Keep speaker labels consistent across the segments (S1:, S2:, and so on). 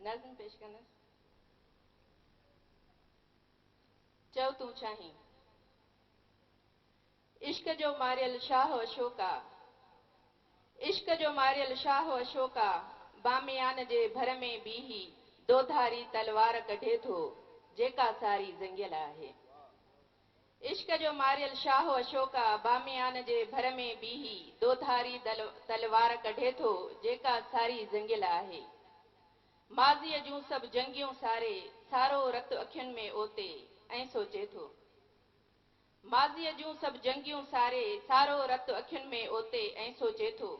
S1: نظم پيش ڪندس. چئو تون ڇاهين؟ عشق جو ماريل شاهه اشوڪا، عشق جو ماريل شاهه اشوڪا، باميان جي ڀر ۾ بيهي دوڌاري تلوار ڪڍي ٿو، جيڪا ساري زنگيل آهي. عشق جو ماريل شاهه اشوڪا، باميان جي ڀر ۾ بيهي دوڌاري تلوار ڪڍي ٿو، جيڪا ساري زنگيل آهي. ماضيء جون سڀ جنگيون ساري، سارو رت اکين ۾ اوتي ۽ سوچي ٿو. ماضيء جون سڀ جنگيون ساري، سارو رت اکين ۾ اوتي ۽ سوچي ٿو.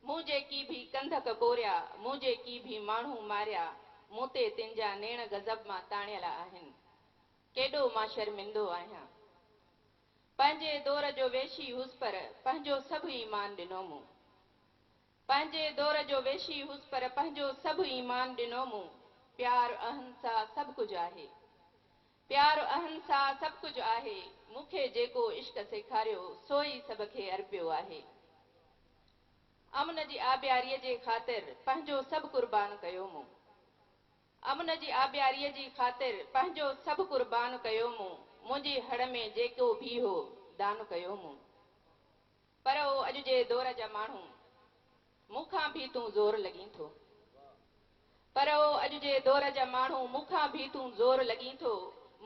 S1: مون جيڪي ڀي ڪنڌ ڪڪوريا، مون جيڪي ڀي ماڻهو ماريا، مون تي تن جا نيڻ غضب مان تاڻيل آهن. ڪيڏو مان شرمندو آهيان. پنهنجي دور جو ويشي هوس پر پنهنجو سڀ ايمان ڏنو مون. پنهنجي دور جو ويشي هوس پر پنهنجو سڀ ايمان ڏنو مون. پيار اهنسا سڀ ڪجهه آهي. پيار اهنسا سڀ ڪجهه آهي. مون کي جيڪو عشق سيکاريو سو ئي سڀ کي ارپيو آهي. امن جي آبياريء جي خاطر پنهنجو سڀ قربان ڪيو مون. امن جي آبياريء جي خاطر پنهنجو سڀ قربان ڪيو مون، منهنجي هڙ ۾ جيڪو ڀي هو، دان ڪيو مون. پر او اڄ جي دور جا ماڻهو، مون کان ڀي تون زور لڳين ٿو. پر او اڄ جي دور جا ماڻهو، مون کان ڀي تون زور لڳين ٿو.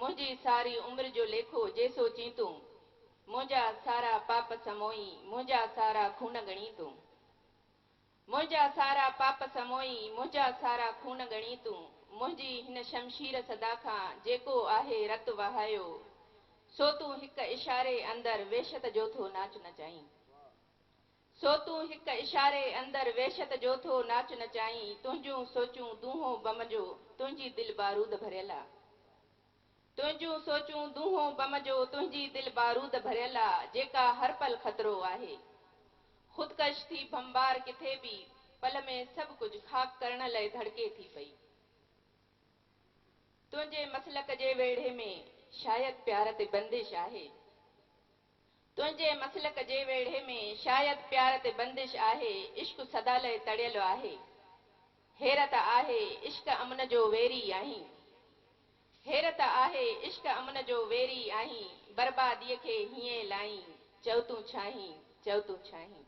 S1: منهنجي ساري عمر جو ليکو جي سوچين تون، منهنجا سارا پاپ سموئي، منهنجا سارا خون ڳڻين تون. منهنجا سارا پاپ سموئي، منهنجا سارا خون ڳڻين تون، منهنجي هن شمشير صدا کان جيڪو آهي رت وهايو، سو تون هڪ اشاري اندر وحشت جو ٿو ناچ نچائين. سو تون هڪ اشاري اندر وحشت جو ٿو ناچ نچائين، تنهنجون سوچون دونهون بم جو، تنهنجي دل بارود ڀريل آ. تنهنجون سوچون دونهون بم جو، تنهنجي دل بارود ڀريل آ، جيڪا هر پل خطرو آهي. خودڪش ٿي ڀنڀار ڪٿي به، پل ۾ سڀ ڪجهه خاڪ ڪرڻ لئه ڌڙڪي ٿي پئي. تنهنجي مسلڪ جي ويڙهي ۾ شايد پيار تي بندش آهي. تنهنجي مسلڪ جي ويڙهي ۾ شايد پيار تي بندش آهي، عشق سدا لئه تڙيل آهي. حيرت آهي، عشق امن جو ويري آهين. حيرت آهي، عشق امن جو ويري آهين، برباديء کي هيئين لائين، چئو تون ڇاهين، چئو تون ڇاهين.